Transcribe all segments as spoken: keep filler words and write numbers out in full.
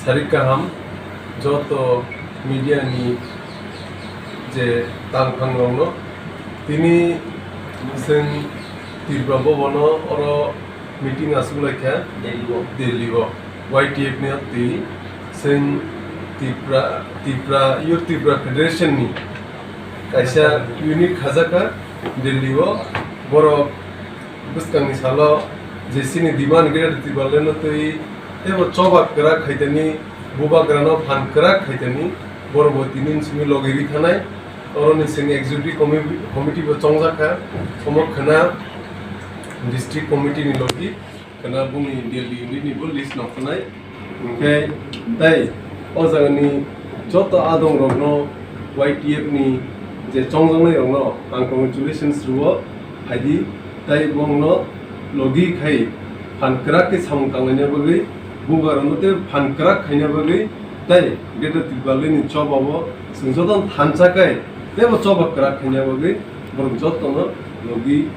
Sarik kaham joto media ni je tangphang rokno, tini chwng Tripura Bhavan o oro meeting aswk lai kha Delhi o. Delhi o Y T F ni twi chwng Tripura, Tripura, Youth Tripura Federation ni kaisa unit khajak kha Delhi o. Borok bwskangni salo je chini demand Greater Tipraland no twi teibo choba kwrak khaitani, bubagrano phan kwrak khaitani, borok bo tini simi logi ri thanai. Oroni chwng executive committee, committee bo chongjak kha, omo khwna district committee ni logi. Khwna boni Delhi unit ni bo list nongkhnai. Hwnkhe tei o jagani joto adong rokno Y T F ni je chongjaknai rokno ang congratulations rwo, phaidi tei bongno logi khai phan kwrak khe samung tanglaina bagwi, bubagrokno tei phan kwrak khaina bagwi tei Greater Tipraland ni choba o chwng jotono thansa khe teibo choba kwrak khaina bagwi borok jotono logi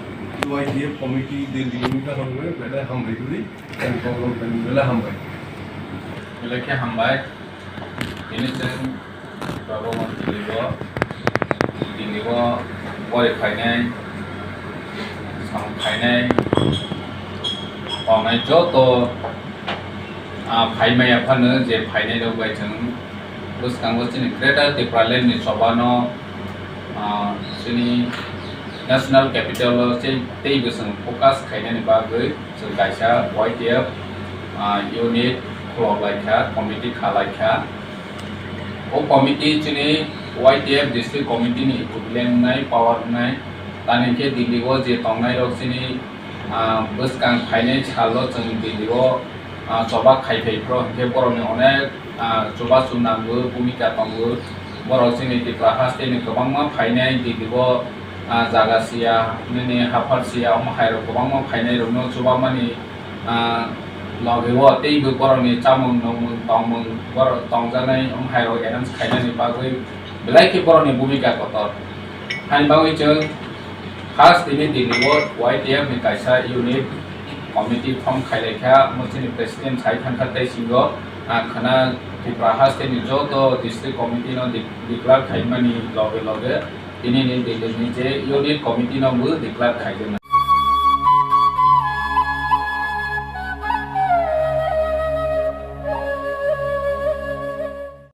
Y T F committee Delhi unit o hambai belai hambai rwi. Tei borok belai hambai. Belai khe hambai. Tini chwng Baba Montri o tini o pori phainai, samung phainai, tongnai joto, ah, phaimaya phano je phainai rok bai chwng bwskango chini Greater Tipraland ni choba no, ah, chini national capital o tei, tei bwswng focus khainani bagwi chwng kaisa Y T F, ah, unit khulok lai kha, committee kha lai kha. O committee chini Y T F district committee ni equivalent wngnai, power wngnai. Tani khe Delhi o je tongnai rok chini, ah, bwskang phainai salo chwng Delhi o, ah, choba khai phai phro hinkhe borokni onek, ah, chubachu nango, bhumika tongo. Borok chini Tripura haste ni kwbangma phainai Delhi o, ah, jaga siya, nini haphar siya, omo hai rok kwbangma phainai rokno chubamani, ah, logi o teibo borokni chamung nungmung tongmung borok tongjaknai omo hai rok arrange khainani bagwi belai khe borokni bhumika kotor. Haini bagwi chwng first tini Delhi o Y T F ni kaisa unit committee form khai lai kha, omo chini president sai thang kha tei singo, ah, khwna Tripura haste ni joto district committee no de-, declare khaimani loge loge tini ni Delhi ni je unit committee no bo declare khaijak nai.